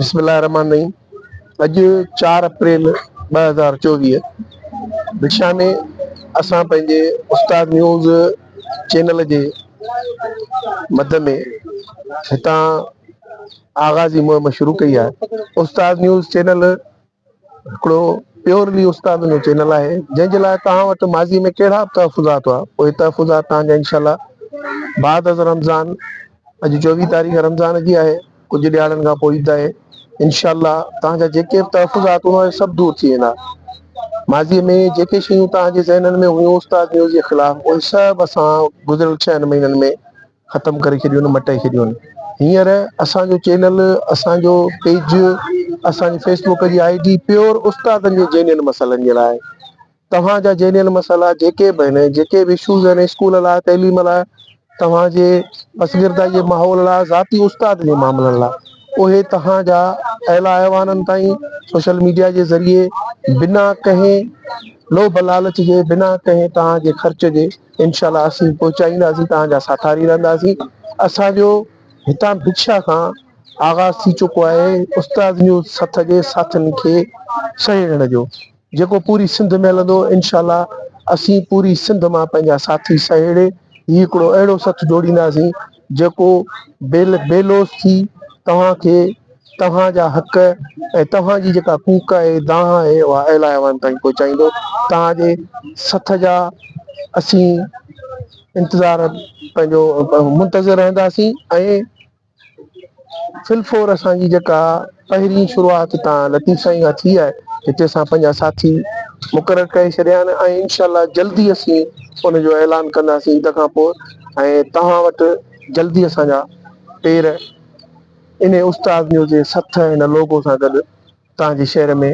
بسم الله الرحمٰن الرحيم اڄ چار اپريل 2024 رڪشا ۾ اسان پنهنجي استاد نيوز چينل جي مد ۾ هتان آغازي مهم شروع ڪئي آهي. استاد نيوز چينل هڪڙو پيورلي استادن جو چينل آهي جنهن جي لاء توهان وٽ ماضي ۾ ڪهڙا به تحفظات هئا اهي تحفظات توهان جا انشاء الله بعد از رمضان اڄ 24 تاريخ رمضان جي آهي ڪجهه ڏيهاڙن کان پوء عيد آهي انشاء الله توهان جا جيڪي به تحفظات هوندا اهي سڀ دور ٿي ويندا ماضي ۾ جيڪي شيون توهان جي ذهنن ۾ هيون استاد نيوز جي خلاف اهي سڀ اسان گذريل ڇهن مهينن ۾ ختم ڪري ڇڏيون آهن مٽائي ڇڏيون آهن هينئر اسان جو چينل اسان جو پيج اسان جي فيس بڪ جي I D pure استادن جي جينين مسئلن جي لاء توهان جا جينين مسئلا جيڪي به آهن جيڪي به اشوز آهن اسڪول لاء تعليم لاء توهان جي پسگردائي جي ماحول لاء ذاتي استاد جي معاملن لاء اهي توهان جا اعليٰ ايوانن تائين سوشل ميڊيا جي ذريعي بنا ڪنهن لوڀ لالچ جي بنا ڪنهن توهان جي خرچ جي انشاء الله اسين پهچائينداسين توهان جا ساٿاري رهنداسين اسان جو هتان ڀڪشا کان آغاز ٿي چڪو آهي استاد نيوز سٿ جي ساٿين کي سهيڙڻ جو جيڪو پوري سنڌ ۾ هلندو انشاء الله اسين پوري سنڌ مان پنهنجا ساٿي سهيڙي هي هڪڙو اهڙو سٿ جوڙينداسين جيڪو بي لوث ٿي توهان کي توهان جا حق ۽ توهان جي جيڪا ڪوڪ آهي، دانهن آهي، اها اعليٰ ايوان تائين پهچائيندو. توهان جي سٿ جا اسين انتظار پنهنجو منتظر رهنداسين ۽ في الفور اسان جي جيڪا پهرين شروعات هتان لطيف سائين کان ٿي آهي، هتي اسان پنهنجا ساٿي مقرر ڪري ڇڏيا آهن ۽ انشاء الله جلدي اسين ان جو اعلان ڪنداسين عيد کان پوء ۽ توهان وٽ جلدي اسان جا پير انهي استاد نيوز جي سٿ ۽ ان لوگو سان گڏ توهان جي شهر ۾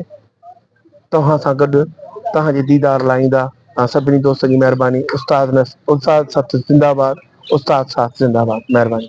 توهان سان گڏ توهان جي ديدار لاء ايندا. توهان سڀني دوستن جي مهرباني. استاد استاد سٿ زنده باد استاد ساٿ زنده باد مهرباني.